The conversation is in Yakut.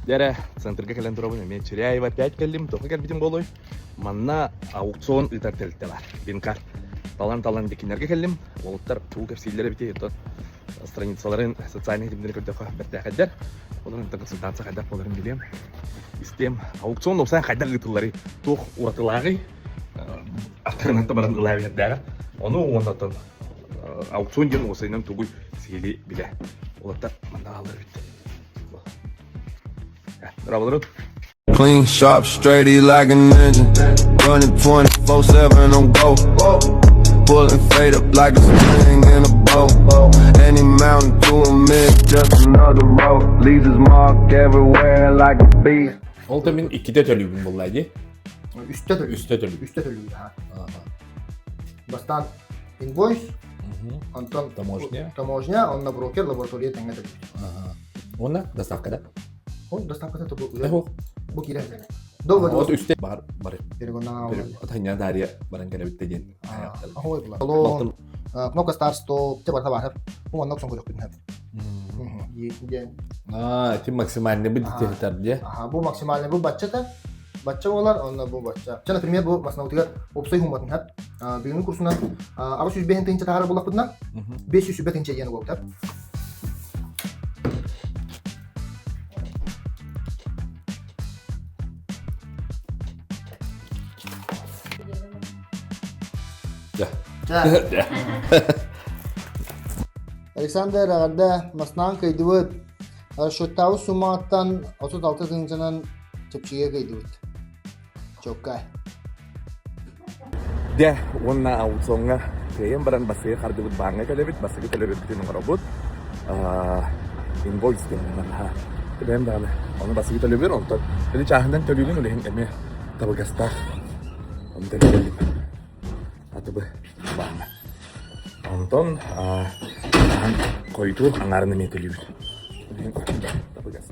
Дьэ эрэ, центрга кэлэн турабын эмиэ Чиряева опять кэллим. Тоҕо кэлбитим буолуой? Манна аукцион ыытар тэрилтэ баар. Бинкар. Талан-талан дикиннэргэ кэллим. Уолаттар тугу кэпсииллэр эбитий? Оттон страницаларын социальнай ситимнэри көрдөххө бэртээхэйдэр. Олорон консультация хайдах буоларын билиэм. Истиэм. Аукцион уопсайан хайдах ыытылларый? Туох уратылааҕый? Аттарынан баран ылаа биэрдээҕэ. Ону уонна оттон аукцион диэн уопсайынан тугуй сиһилии билэ. Уолаттар манна ааллар эбит. Браво, Clean, sharp, straight, he like a ninja. Running 24-7 on go. Pulling fade up like a string in a bow. Any mountain to him is just another road. Leaves his mark everywhere like a beast. Ол да мин иккитэ төлүүбүн булла дии. Үстэ төлүүр. Үстэ төлүүр. Үстэ төлүүр, аха. Бастаан инвойс, онтон Таможня. Таможня, онно брокер, лаборатория тэҥҥэ төлүүр. Уонна доставка да? Ол доставката тобу Бу бу киирэн кэлэ. До Вот үстэ бар бар. Перегоннан Атанья Дарья баран кэлэбит диэн. Ахой була. Талон, кнопка старт стоп, те барта бар. Бу манна оксон көрөкпүн хэп. Диэн. А, ти максимальный бу дитер дии. Аха, бу максимальный бу баччата. Бачча буолар, онно бу бачча. Ча, например, бу маснаутыгар опсай хуматын хэп. Бүгүҥҥү курсунан 805 тыһыынча таһара буллахпытына, 500 тыһыынча диэн уолтар. Да. Александр эҕэрдэ маснаан кыйдыбыт. Расчеттаабыт суммаҕыттан 36 тыһыынчанан чэпчэкигэ кыйдыбыт. Чоккай. Дьэ, уонна аукциоҥҥа кыайан баран бассыга хардыбыт бааҥҥа кэлэбит, бассыга төлөбүрбүтүн оҥоробут. Инвойс диэн наһаа бэйэм даҕаны ону бассыга төлөбүр, онтон били чааһынан төлүүрүн үлэһин эмиэ табыгастаах. Ону төлөбүрүм атыбы бааҥҥа. Онтон хойутуу аҥаарын эмиэ төлүүбүт. Табыгас.